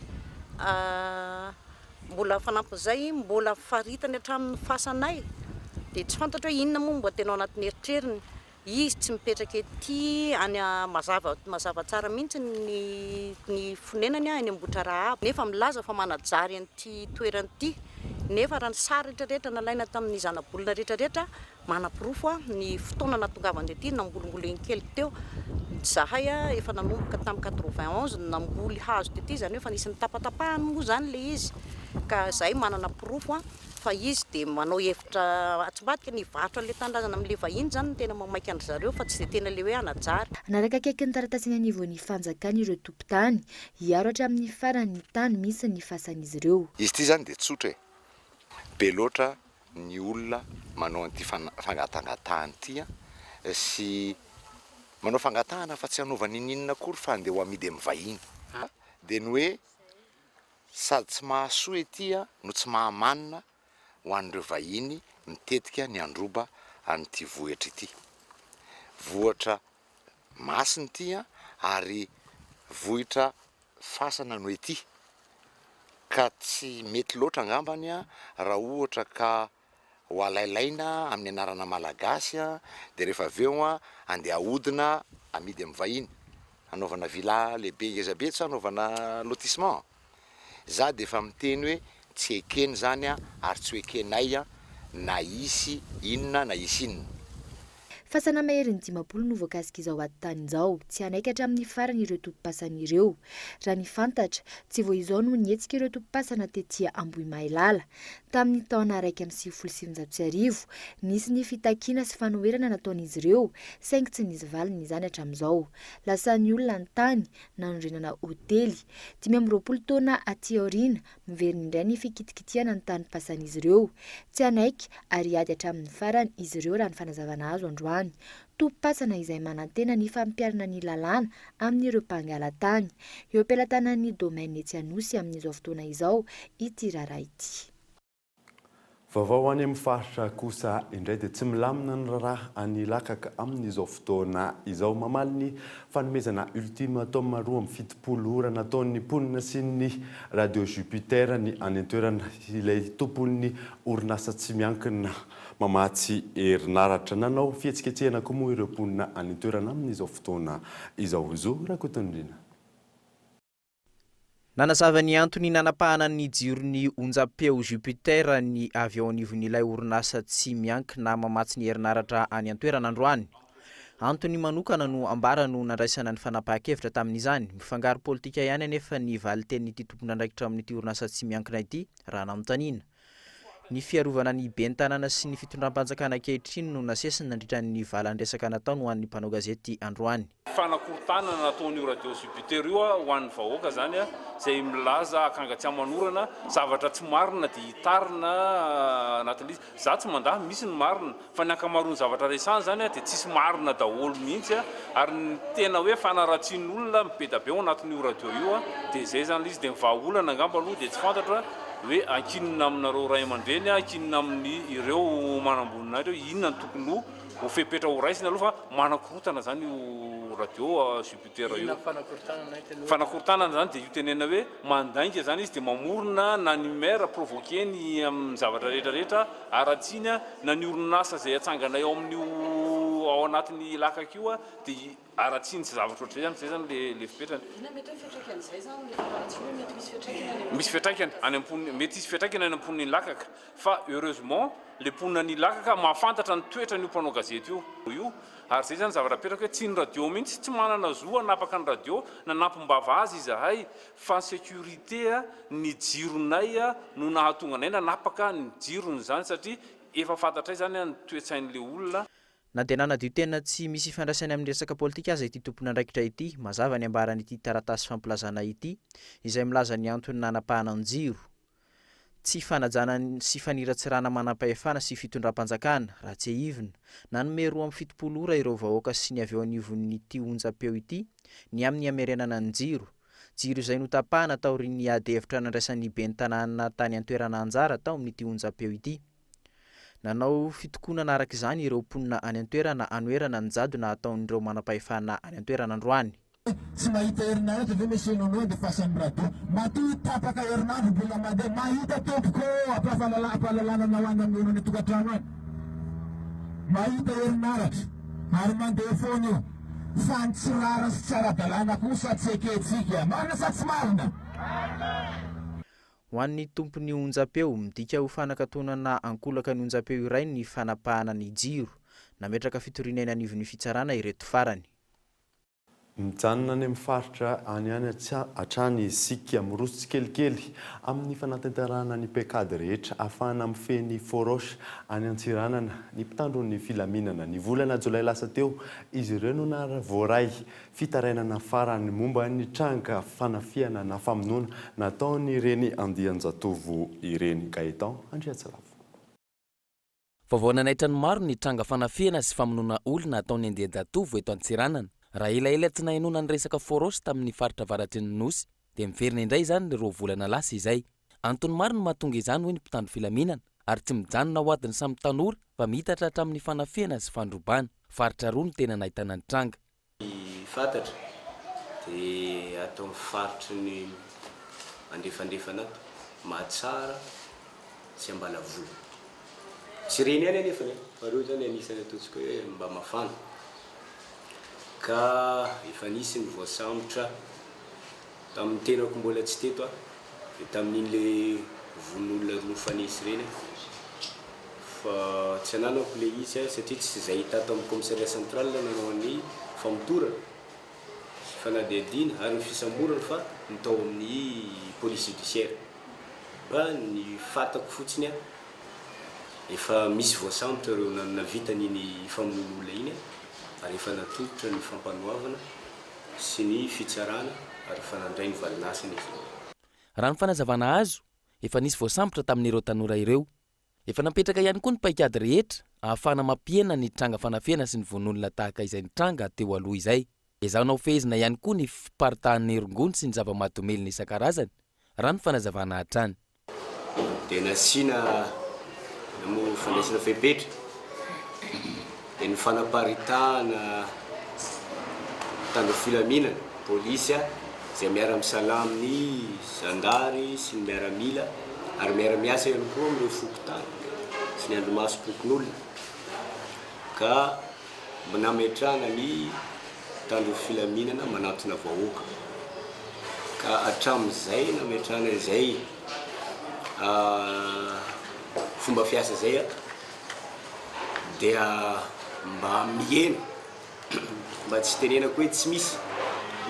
Mbola fanampin'izay, mbola faritany hatramin'ny fasanay, dia tsy fantatro hoe inona moa mba tena ao anatin'ny eritreriny. Izy tsy mipetraka ety any mazava mazava tsara mihitsy ny ny fonenany any Ambohitrarahaba, nefa milaza fa manajary an'ity toerana ity, nefa raha ny sary rehetra rehetra nalaina tamin'ny zanabolona rehetra rehetra Manaporofo ny fotoana nahatongavany tety, nambolimboleny kely teo. Izahay efa nanomboka tamin'ny 91 no namboly hazo tety, izany hoe efa nisy nitapatapahany moa izany ilay izy. Ka izahay manana porofo. Fa izy dia manao hevitra atsimbadika ny hivarotra an'ilay tanindrazana amin'ilay vahiny izany no tena mamaika an-dry zareo fa tsy dia tena ilay hoe hanajary. Hanaraka akaiky ny taratasy eny anivon'ny fanjakana ireo tompon-tany, hiaro hatramin'ny farany ny tany misy ny fasan'izy ireo. Izy ity izany dia tsotra e! Be loatra ny olona manao an'ity fangatangatahana ity sy manao fangatahana fa tsy hanaovana inininona akory fa andeha ho amidy amin'ny vahiny. Dia ny hoe Sady tsy mahasoa ety no tsy mahamanina ho an'ireo vahiny mitetika ny handroba an'ity vohitra ity. Vohitra masina ity ary vohitra fasana no ety ka tsy mety loatra angambany raha ohatra ka ho alailaina amin'ny anarana malagasy dia rehefa avy eo andeha ahodina amidy amin'ny vahiny hanaovana villa lehibe ngeza be sa hanaovana lotissement? Za dia efa miteny hoe tsy ekena izany ary tsy ho ekenay na hisy inona na hisy inona. Fasana maherin'ny 50 no voakasik'izao ady tany izao. Tsy hanaiky hatramin'ny farany ireo tompom-pasana ireo. Raha ny fantatra, tsy vao izao no nihetsika ireo tompom-pasana tety Ambohimahailala. Tamin'ny taona 1991, nisy ny fitakiana sy fanoherana nataon'izy ireo, saingy tsy nisy valiny izany hatramin'izao. Lasan'ny olona ny tany, nanorenana hotely. 25 taona aty aoriana, Miverina indray ny fikitikitihana ny tanim-pasan'izy ireo. Tsy hanaiky ary hiady hatramin'ny farany izy ireo raha ny fanazavana azo androany. Tompom-pasana izay manantena ny fampiharana ny lalàna amin'ireo mpangala-tany. Eo am-pelatanan'ny Domaine etsy Anosy amin'izao fotoana izao ity raharaha ity. Vaovao any amin'ny faritra kosa indray dia tsy milamina ny raharaha any Ilakaka amin'izao fotoana izao. Mamaly ny fanomezana ultimatum 72 ora nataon'ny mponina sy ny Radio Jupiter ny any an-toerana ilay tompon'ny orinasa tsy miankina mamatsy herinaratra. Nanao fihetsiketsehana koa moa ireo mponina any an-toerana amin'izao fotoana izao. Zo Rakotonirina. Nanazava ny antony nanapahana ny jiron'ny onjam-peo Jupiter ny avy ao anivon'ilay orinasa tsy miankina mamatsy ny herinaratra any an-toerana androany. Antony manokana no ambara no nandraisana ny fanapahan-kevitra tamin'izany. Mifangaro politika ihany anefa ny valin-tenin'ity tompon'andraikitra amin'ity orinasa tsy miankina ity raha nanontaniana. Ny fiarovana ny ben'ny tanàna sy ny fitondram-panjakana ankehitriny no nasesiny nandritra ny valan-dresaka nataony ho an'ny mpanao gazety androany. Fanakorontanana nataon'io radio Jupiter io ho an'ny vahoaka izany izay milaza akanga tsy aman'orana, zavatra tsy marina dia hitarina anatin'ilay izy. Za tsy mandà, misy ny marina, fa ny ankamaroan'ny zavatra resahana izany dia tsisy marina daholo mihitsy ary ny tena hoe fanaratsian'olona mibedabe ao anatin'io radio io dia izay izany ilay izy, dia ny vahaolana angamba aloha dia tsy fantatra hoe ankinina aminareo ray aman-dreny, ankinina amin'ny ireo manamboninahitra hoe inona no tokony ho fepetra ho raisina aloha fa manakorontana izany io radio Jupiter io. Fanakorontanana izany dia io tenenina hoe mandainga izany izy dia mamorona na ny maire provoquer-ny amin'ny zavatra rehetra rehetra haratsiany na ny orinasa izay atsanganay ao amin'io ao anatin'ny ilakaka io dia haratsiany sy zavatra ohatr'izay izany, izay izany le le fipetrany. Inona mety hoe fiantraikan'izay izany le fanaratsiana io mety misy fiantraikany any Misy fiantraikany any am-pon'ny mety hisy fiantraikany any am-pon'ny ilakaka fa heureusement le mponina any ilakaka mahafantatra ny toetran'io mpanao gazety io io ary izay izany zavatra apetraka hoe tsy ny radio mihitsy tsy manana zo hanapaka ny radio nanampim-bava azy izahay fa ny sécurité ny jironay no nahatonga anay nanapaka ny jirony izany satria efa fantatray izany ny toe-tsain'ilay olona. Na dia nanadio tena tsy misy ifandraisany amin'ny resaka politika aza ity tompon'andraikitra ity, mazava ny ambaran'ity taratasy fampilazana ity, izay milaza ny antony nanapahana ny jiro. Tsy fanajana sy faniratsirana manampahefana sy fitondram-panjakana, raha tsiahivina. Nanome 72 ora ireo vahoaka sy ny avy eo anivon'ity onjam-peo ity ny amin'ny hamerenana ny jiro. Jiro izay notapahana taorian'ny ady hevitra nandraisan'ny ben'ny tanàna tany an-toerana anjara tao amin'ity onjam-peo ity. Nanao fitokonana araka izany ireo mponina any an-toerana hanoherana ny jadona ataon'ireo manam-pahefana any an-toerana androany. Tsy mahita herinaratra ve monsieur Nono andefasan'ny radio? Matoa tapaka herinandro mbola mandeha, mahita tompoko ô! Ampahalalana anao any amin'ny any an-tokantrano any. Mahita herinaratra ary mandeha foana io. Fa ny tsy rariny sy tsy ara-dalàna kosa tsy ekentsika. Marina sa tsy marina? Ho an'ny tompon'ny onjam-peo, midika ho fanakatonana ankolaka ny onjam-peo iray ny fanapahana ny jiro. Nametraka fitoriana eny anivon'ny fitsarana ireto farany. Mijanona any amin'ny faritra any ihany hatrany isika, miroso tsikelikely amin'ny fanatanterahana ny paikady rehetra ahafahana mifehy ny Foroche any Antsiranana ny mpitandro ny filaminana. Ny volana jolay lasa teo izy ireo no nahavoaray fitarainana farany momba ny tranga fanafihana na famonoana nataon'ireny andian-jatovo ireny. Gaëtan Andriatsilavo. Vaovao nanaitra ny maro ny tranga fanafihana sy famonoana olona ataon'ny andian-jatovo eto Antsiranana. Raha elaela tsy nahenoana ny resaka Foros tamin'ny faritra avaratry ny Nosy dia miverina indray izany ny roa volana lasa izay. Antony maro no mahatonga izany hoy ny mpitandro filaminana ary tsy mijanona ho adin'ny samy tanora fa miitatra hatramin'ny fanafihana sy fandrobana. Faritra roa no tena nahitana ny tranga. Ny fantatra dia ato amin'ny faritry ny andrefandrefana ato, Mahatsara sy Ambalavola. Tsy ireny ihany anefany an, fa ireo izany anisan'ny ataontsika hoe mba mafana. Ka efa nisy ny voasambotra tamin'ny tenako mbola tsy teto aho, dia tamin'iny le vono olona roa nifanesy ireny an. Fa tsy ananako le izy a, satria tsy zay tato amin'ny commissariat central nanao ny famotorana sy fanadihadiana ary ny fisamborana fa ny tao amin'ny police judiciaire. Fa ny fatako fotsiny a, efa misy voasambotra ireo navita an'iny famonoan'olona iny ary efa natolotra ny fampanoavana sy ny fitsarana ary efa nandray ny valin'asany izy ireo. Raha ny fanazavana azo, efa nisy voasambotra tamin'ireo tanora ireo. Efa napetraka ihany koa ny paikady rehetra ahafahana mampihena ny tranga fanafihana sy ny vono olona tahaka izay nitranga teo aloha izay. Ezahina ho fehezina ihany koa ny fiparitahan'ny rongony sy ny zava-mahadomelina isan-karazany, raha ny fanazavana hatrany. Dia nasiana na moa fandraisana fepetra dia ny fanaparitahana mpitandro filaminana, polisy, izay miara-misalahy amin'ny zandary sy ny miaramila ary miara-miasa ihany koa amin'ireo fokontany sy ny andrimasom-pokonolona ka nametrahana ny mpitandro filaminana manatona vahoaka ka hatramin'izay nametrahana izay fomba fiasa izay dia mba mihena mba tsy tenenako hoe tsy misy,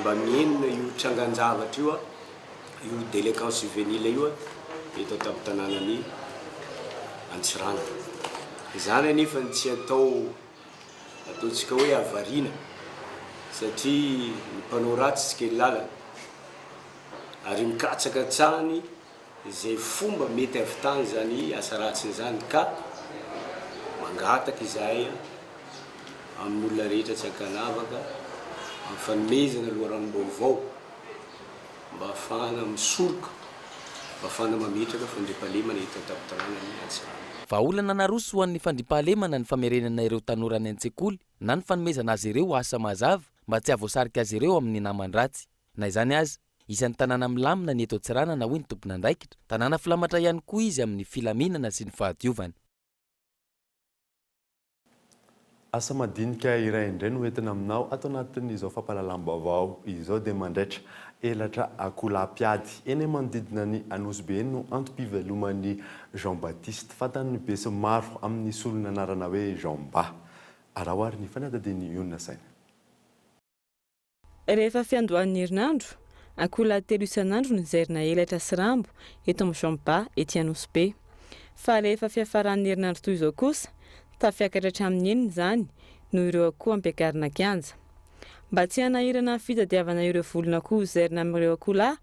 mba mihena io trangan-javatra io, io délinquance juvénile io eto an-tampon-tanànan'i Antsiranana. Izany anefa no tsy atao ataontsika hoe havariana satria ny mpanao ratsy tsy kely lalana ary mikatsaka hatrany izay fomba mety hahavitany izany asa ratsiny izany ka mangataka izahay amin'ny olona rehetra tsy ankanavaka amin'ny fanomezana loharanom-baovao mba hahafahana misoroka, mba hahafahana mametraka fandriampahalemana eto an-tampon-tanànan'i Antsiranana. Vahaolana naroso ho an'ny fandriampahalemana ny famerenana ireo tanora any an-tsekoly na ny fanomezana azy ireo asa mazava mba tsy hahavoasarika azy ireo amin'ny naman-dratsy. Na izany aza, Isan'ny tanàna milamina ny eto Antsiranana hoy ny tompon'andraikitra. Tanàna filamatra ihany koa izy amin'ny filaminana sy ny fahadiovana. Asa madinika iray indray no entina aminao ato anatin'izao fampahalalam-baovao izao dia mandraitra elatra akoholahy mpiady eny manodidina ny Anosibe eny no antom-piveloman'i Jean Baptiste fantan'ny besinimaro amin'ny solon'anarana hoe Jean Ba. Araho ary ny fanadihadian'i Yonina Saina. Rehefa fiandohan'ny herinandro, akoholahy telo isan'andro no zairina elatra sy rambo eto amin'ny Jean Ba ety Anosibe. Fa rehefa fiafaran'ny herinandro toy izao kosa, tafiakatra hatramin'ny enina izany noho ireo akoho ampiakarina kianja. Mba tsy hanahirana ny fitadiavana ireo volon'akoho zairina amin'ireo akoholahy,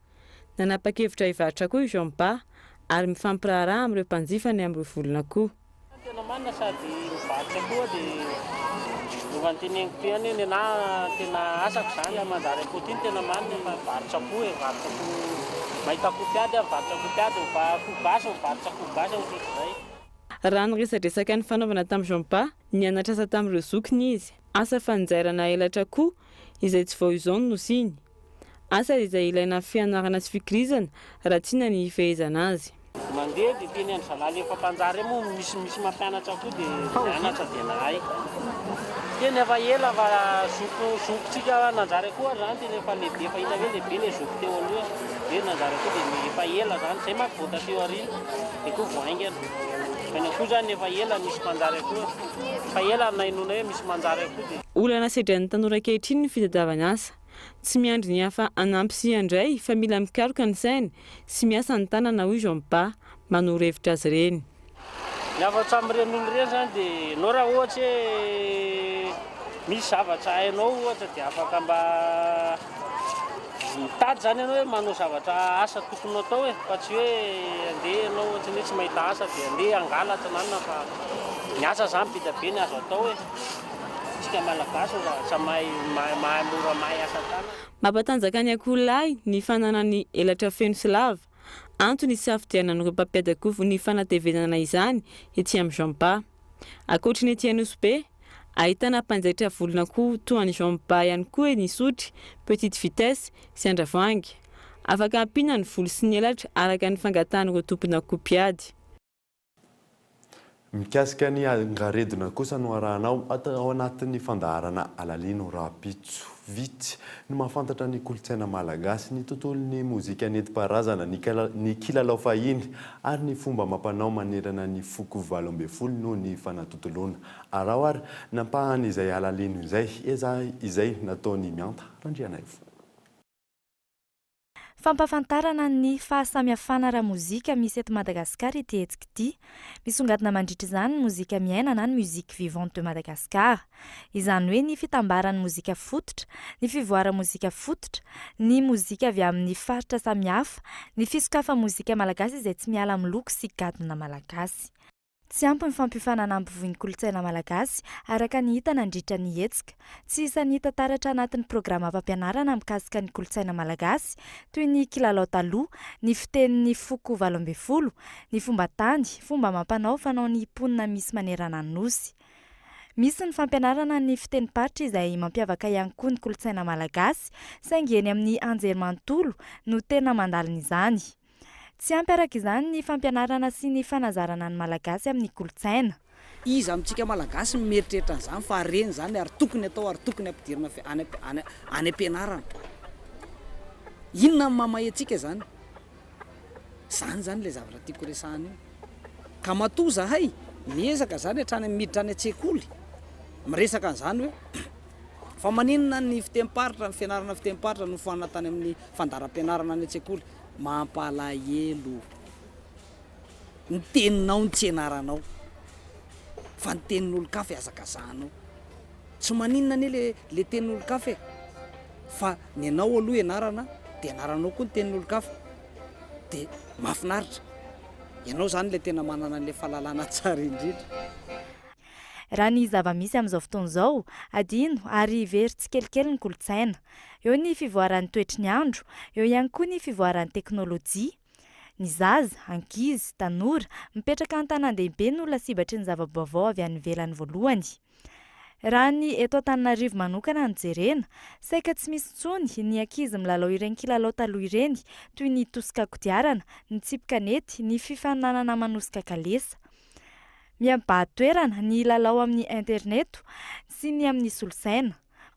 nanapa-kevitra hivarotra akoho i Jean Ba ary mifampiraharaha amin'ireo mpanjifany amin'ireo volon'akoho. Tena marina sady mivarotra koa dia efa noteneniko teo ihany hoe nenaha tena asako izany manjary akoho ity no tena marina fa mivarotra akoho e, mivarotra akoho mahita akoho mpiady aho mivarotra akoho mpiady, akoho gasy mivarotra akoho gasy ohatrohatr'izay. Raha ny resadresaka nifanaovana tamin'i Jean Ba, nianatra asa tamin'ireo zokiny izy, asa fanjairana elatra akoho izay tsy vao izao no nosiany. Asa izay ilaina fianarana sy fikirizana raha tiana ny hifehezana azy. Mandeha dia teny an-dry zalahy le efa mpanjary eo moa misy misy mampianatra koa dia nianatra dia nahay. Tena efa ela fa zoko zokintsika nanjary akoho ary zany tena efa lehibe efa hita hoe lehibe le zoky teo aloha dia nanjary akoho dia efa ela zany zay manko vao taty aoriana dia koa vao haingana. Fa ny akoho zany efa ela misy mpanjary akoho efa ela nahenoana hoe misy manjary akoho dia. Olana sedrain'ny tanora ankehitriny ny fitadiavana asa. Tsy miandry ny hafa hanampy sy handray fa mila mikaroka ny saina sy miasa ny tanana hoy Jean Ba, manoro hevitra azy ireny. Ny hafatra amin'ireny olona ireny izany dia ianao raha ohatra hoe misy zavatra hainao ohatra dia afaka mba mitady izany ianao hoe manao zavatra asa tokony ho atao e, fa tsy hoe andeha ianao ohatra ny hoe tsy mahita asa dia andeha hangalatra na inona fa ny asa izany be dia be ny azo atao e, isika Malagasy mba tsy mahay mahay mora mahay asa tanana. Mampatanjaka ny akoholahy ny fananany elatra feno sy lava. Antony isafidianan'ireo mpampiady akoho ny fanatevenana izany ety amin'ny Jampa. Ankoatry ny ety Anosibe, ahitana mpanjaitra volon'akoho toa an'i Jampa ihany koa eny Isotry, Petite Vitesse sy Andravoahangy. Afaka ampiana ny volo sy ny elatra araka ny fangatahan'ireo tompon'akoho mpiady. Mikasika ny angaredona kosa no arahanao ao anatin'ny fandaharana Alalino rahampitso. Vitsy no mahafantatra ny kolontsaina malagasy, ny tontolon'ny mozika nentim-paharazana, ny kilalao fahiny ary ny fomba amam-panao manerana ny foko 18 noho ny fanatontoloana. Araho ary ny ampahan'izay Alalino izay, izay nataon'i Mianta Randrianaivo. Fampahafantarana ny fahasamihafana ara-mozika misy eto Madagasikara ity hetsika ity. Misongadina mandritra izany ny mozika miaina na ny musique vivante de Madagascar. Izany hoe ny fitambaran'ny mozika fototra, ny fivoara-mozika fototra, ny mozika avy amin'ny faritra samihafa, ny fisokafa-mozika malagasy izay tsy miala amin'ny loko sy gadona malagasy. Tsy ampy ny fampiofanana hampivoy ny kolontsaina malagasy, araka ny hita nandritra ny hetsika. Tsy isan'ny hita taratra anatin'ny programam-pampianarana mikasika ny kolontsaina malagasy, toy ny kilalao taloha, ny fitenin'ny foko 18, ny fomban-tany, fomba amam-panao fanaon'ny mponina misy manerana ny Nosy. Misy ny fampianarana ny fitenim-paritra izay mampiavaka ihany koa ny kolontsaina malagasy, saingy eny amin'ny anjerimanontolo no tena mandalina izany. Tsy ampy araka izany ny fampianarana sy ny fanazarana ny Malagasy amin'ny kolontsaina. Iza amintsika Malagasy no mieritreritra an'izany fa reny izany ary tokony atao ary tokony ampidirina any any any am-pianarana. Inona no mahamay antsika izany? Izany izany ilay zavatra tiako resahana io. Ka matoa izahay miezaka izany hatrany amin'ny miditra any an-tsekoly miresaka an'izany hoe fa maninona ny fitenim-paritra, ny fianarana fitenim-paritra no foanana tany amin'ny fandaharam-pianarana any an-tsekoly? Mampalahelo. Ny teninao no tsy ianaranao fa ny tenin'olon-kafa ihazakazahanao. Tsy maninona anie le le tenin'olon-kafa e! Fa ny anao aloha ianarana dia ianaranao koa ny tenin'olon-kafa dia mahafinaritra. Ianao izany ilay tena manana an'ilay fahalalana tsara indrindra. Raha ny zava-misy amin'izao fotoana izao, adino ary very tsikelikely ny kolontsaina. Eo ny fivoaran'ny toetry ny andro, eo ihany koa ny fivoaran'ny teknolojia. Ny zaza, ankizy, tanora, mipetraka an-tanàn-dehibe no lasibatry ny zava-baovao avy any ivelany voalohany. Raha ny eto Antananarivo manokana no jerena, saika tsy misy intsony ny ankizy milalao ireny kilalao taloha ireny toy ny tosika kodiarana, ny tsipy kanety, ny fifaninanana manosika kalesa. Miha-mibahan-toerana ny lalao amin'ny interneto sy ny amin'ny solosaina.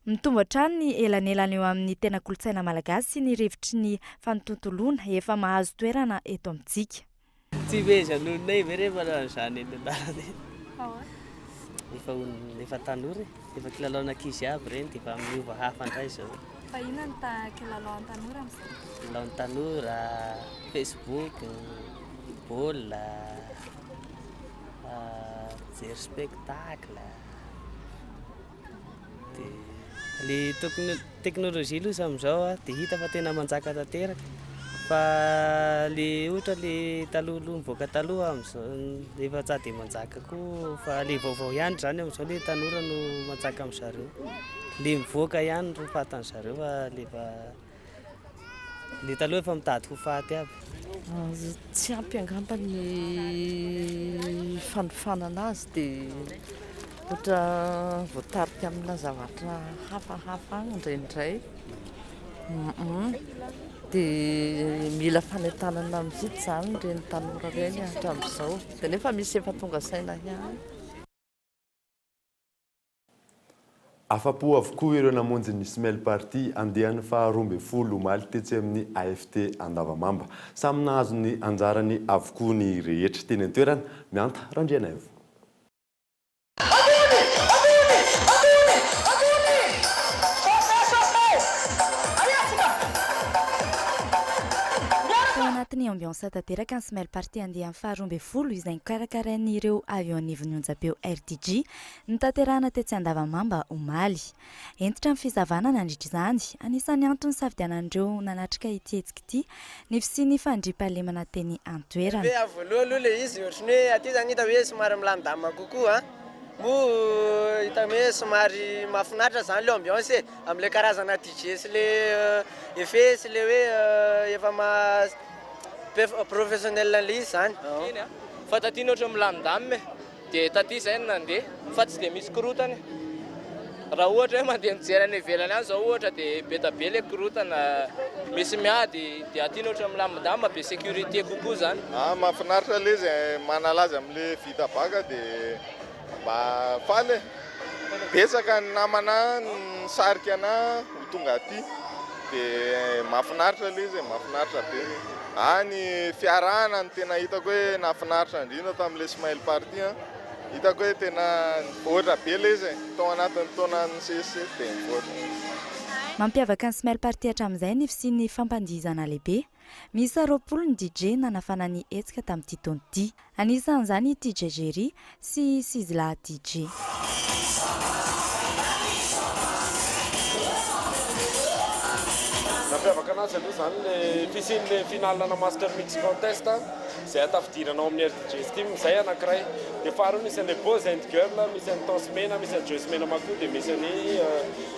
Mitombo hatrany ny elanelana eo amin'ny tena kolontsaina malagasy sy ny rivotry ny fantontoloana efa mahazo toerana eto amintsika. Tsy fehezan'olona ve rehefa manao an'izany eny an-dalana eny? Efa olona efa tanora e, efa kilalaon'ankizy aby ireny dia efa miova hafa indray izao. Fa inona no kilalaon'ny tanora amin'izao? Kilalaon'ny tanora, Facebook, baolina. Mijery spectacle dia le technologie aloha amin'izao dia hita fa tena manjaka tanteraka fa le ohatra le talohaloha nivoaka taloha amin'izao efa tsy dia manjaka koa fa le vaovao ihany izany amin'izao le tanora no manjaka amin'zareo, le mivoaka ihany no fantan'zareo fa le efa Le taloha efa mitady ho faty aby. Tsy ampy angamba ny fanofanana azy dia ohatra voatarika amina zavatra hafahafa agny indraindray. Dia mila fanentanana mihitsy izany ireny tanora ireny hatramin'izao. Dia nefa misy efa tonga saina ihany. Afa-po avokoa ireo namonjy ny Smell Party andiany faha 12 omaly tetsy amin'ny AFT Andavamamba. Samy nahazo ny anjarany avokoa ny rehetra. Teny an-toerana, Mianta Randrianaivo. anatin'ny ambiance tanteraka ny Smile Party andiany faha 12 izay nokarakarain'ireo avy eo anivon'ny onjam-peo RTG notanterahina tetsy Andavamamba omaly. Hentitra ny fisavana nandritra izany. Anisan'ny antony nisafidianan'ireo nanatrika ity hetsika ity ny fisian'ny fandriampahalemana teny an-toerana. Hoe avy voalohany aloha ilay izy ohatran'ny hoe aty zany hita hoe somary milamindamina kokoa an, moa hita hoe somary mahafinaritra zany ilay ambiance e, amin'ilay karazana DJ sy le effet sy le hoe efa maha professionnel an'ilay izy zany. Fa taty ny ohatran'ny milamindamina e. Dia taty izay no nandeha fa tsy dia misy korotana e. Raha ohatra hoe mandeha mijery any ivelany any izao ohatra dia be da be ilay korotana, misy miady, dia aty ny ohatran'ny milamindamina, be sécurité kokoa izany. Ah mahafinaritra le izy e, manalaza amle vita bacc de mba faly e, betsaka ny namana nisarika ana ho tonga aty de mahafinaritra le izy e, mahafinaritra be. Ah ny fiarahana no tena hitako hoe nahafinaritra indrindra tamin'ilay smile party an! Hitako hoe tena nivoatra be ilay izy e! Tao anatin'ny taona nisesisesy dia nivoatra. Mampiavaka ny Smile Party hatramin'izay ny fisian'ny fampandihizana lehibe. Miisa 20 ny DJ nanafana ny hetsika tamin'ity taona ity. Anisan'izany i TJ Jerry sy i Sizzla DJ. Nampiavaka anazy aloha izany le fisian'le finale ana Master Mix Contest izay ahatafidirana ao amin'ny RDJ Steam, izay anankiray. Dia faharoa misy an'ilay Boys and Girl, misy an'i Tence Mena, misy an'i Joyce Mena Makoa, dia misy an'i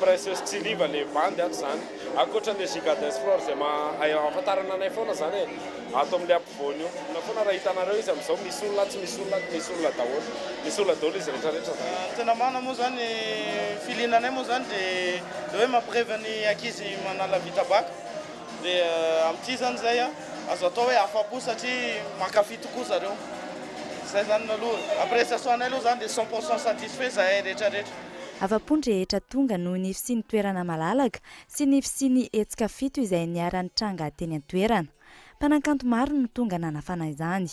Precious Tsiliva, le bandy ato izany. Ankoatra an'ilay Giga Dance Floor izay maha ahafantarana anay foana izany e, ato amin'ilay ampovoany io. Inona foana raha hitanareo izy amin'izao, misy olona tsy misy olona, misy olona daholo. Misy olona daholo izy rehetra rehetra izany. Ny tena marina moa izany, filiana anay moa izany dia ilay hoe mampirevy ny ankizy manala vita bac. Dia amin'ity izany izay azo atao hoe afa-po satria mankafy tokoa zareo. Izay izany aloha, appréciation anay aloha izany dia 100 pour cent satisfait izahay rehetra rehetra. Afa-po ny rehetra tonga noho ny fisian'ny toerana malalaka sy ny fisian'ny hetsika fito izay niara-nitranga teny an-toerana. Mpanakanto maro no tonga nanafana izany.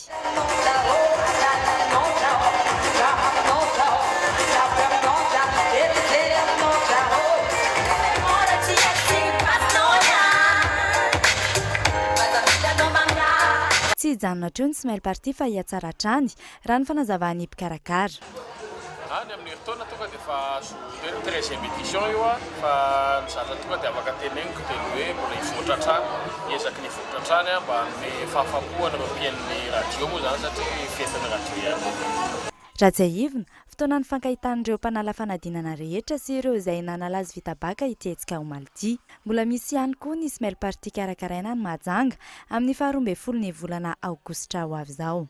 Tsy hijanona hatreo ny Smile Party fa hihatsara hatrany, raha ny fanazavan'ny mpikarakara. Any amin'ny herintaona tonga dia efa azo hoe ny treizième édition io a, fa ny zavatra tonga dia afaka teneniko dia ny hoe mbola hivoatra hatrany, hiezaky ny hivoatra hatrany mba hanome fahafapo an'ireo mpihaino ny radio moa izany satria fetin'ny radio ihany koa. Raha tsiahivina, fotoana nifankahitan'ireo mpanala fanadinana rehetra sy ireo izay nanala azy vita bacc ity hetsika omaly ity. Mbola misy ihany koa ny Smile Party karakaraina any Mahajanga amin'ny faha 12 ny volana aogositra ho avy izao.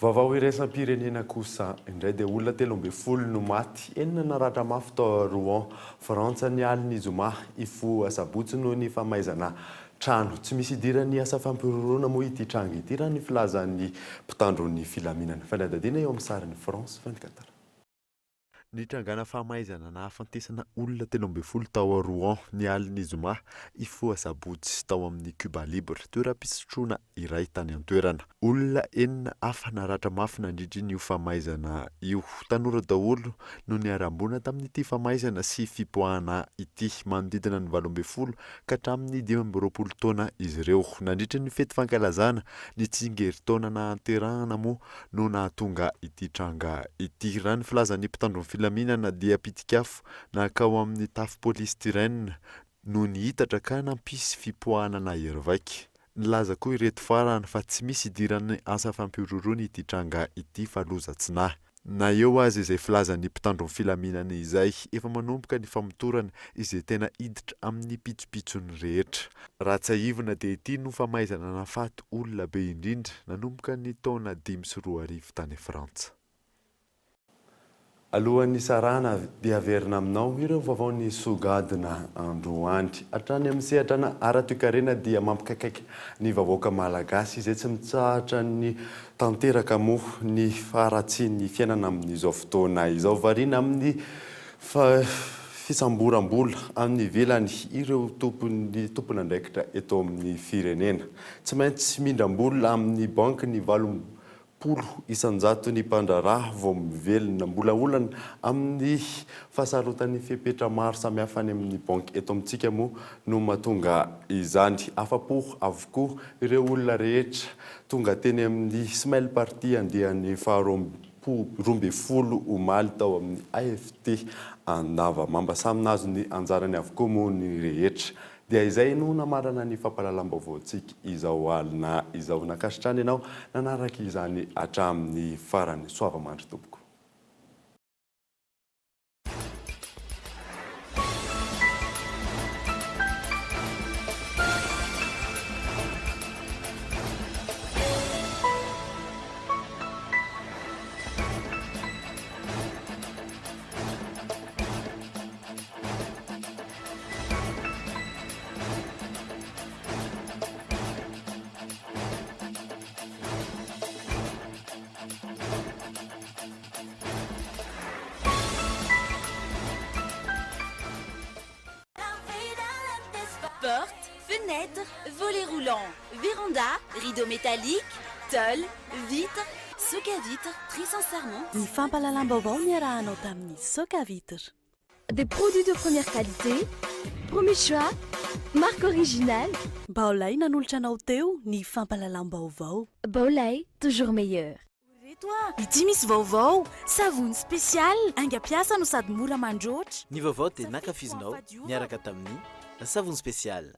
Vaovao iraisam-pirenena kosa indray dia olona 13 no maty, enina naratra mafy tao Rouen, Frantsa ny alin'ny zoma hifoha sabotsy noho ny famaizana trano. Tsy misy idiran'ny asa fampihorohoroana moa ity tranga ity raha ny filazan'ny mpitandro ny filaminana. Fanadihadiana eo amin'ny sarin'ny France 24. Nitrangana fahamaizana nahafatesana olona 13 tao Rouen ny alin'ny zoma hifoha sabotsy tao amin'ny Cuba Libre, toeram-pisotroana iray tany an-toerana. Olona enina hafa naratra mafy nandritra io famaizana io. Tanora daholo no niharam-boina tamin'ity famaizana sy fipoahana ity. Manodidina ny 18 ka hatramin'ny 25 taona izy ireo. Nandritra ny fety fankalazana ny tsingerin-taona nahaterahana moa no nahatonga ity tranga ity. Raha ny filazan'ny mpitandro ny filaminana dia pitik'afo nankao amin'ny tafo polystyrène no nihitatra ka nampisy fipoahana nahery vaika. Nilaza koa ireto farany fa tsy misy idiran'ny asa fampihorohoroana ity tranga ity fa loza tsy nahy. Na eo aza izay filazan'ny mpitandro ny filaminana izay, efa manomboka ny famotorana izay tena hiditra amin'ny pitsopitsony rehetra. Raha tsiahivina dia ity no famaizana nahafaty olona be indrindra nanomboka ny taona 2005 tany Frantsa. Alohan'ny hisarahana dia averina aminao ireo vaovao nisogadina androany. Hatrany amin'ny sehatra ara-toekarena dia mampikaikaika ny vahoaka malagasy izay tsy mitsahatra ny Tanteraka moa ny faharatsian'ny fiainana amin'izao fotoana izao. Variana amin'ny fisamboram-bola any ivelany ireo tompon'ny tompon'andraikitra eto amin'ny firenena. Tsy maintsy mindram-bola amin'ny banky ny 80. 40 isan-jaton'ny mpandraharaha vao mivelona. Mbola olana amin'ny fahasarotan'ny fepetra maro samihafa any amin'ny banky eto amintsika moa no mahatonga izany. Afa-po avokoa ireo olona rehetra tonga teny amin'ny Smile Party andiany faha 12 omaly tao amin'ny AFT Andavamamba. Samy nahazo ny anjarany avokoa moa ny rehetra. Dia izay no namarana ny fampahalalam-baovaontsika izao alina izao. Nankasitrahana ianao nanaraka izany hatramin'ny farany. Soava mandry tompoko. Porte, fenêtre, volet roulant, véranda, rideau métallique, tôle, vitre, soc à vitre, très sincèrement. Ny fampahalalam-baovao niarahanao tamin'ny Soc à vitre. Des produits de première qualité, premier choix, marque originale. Baolai nanolotra anao teo ny fampahalalam-baovao. Baolai, toujours meilleur. Reto a! Ity misy vaovao! Savony spécial, haingam-piasa no sady mora mandroatra. Ny vaovao dia nankafizinao niaraka tamin'ny savony spécial.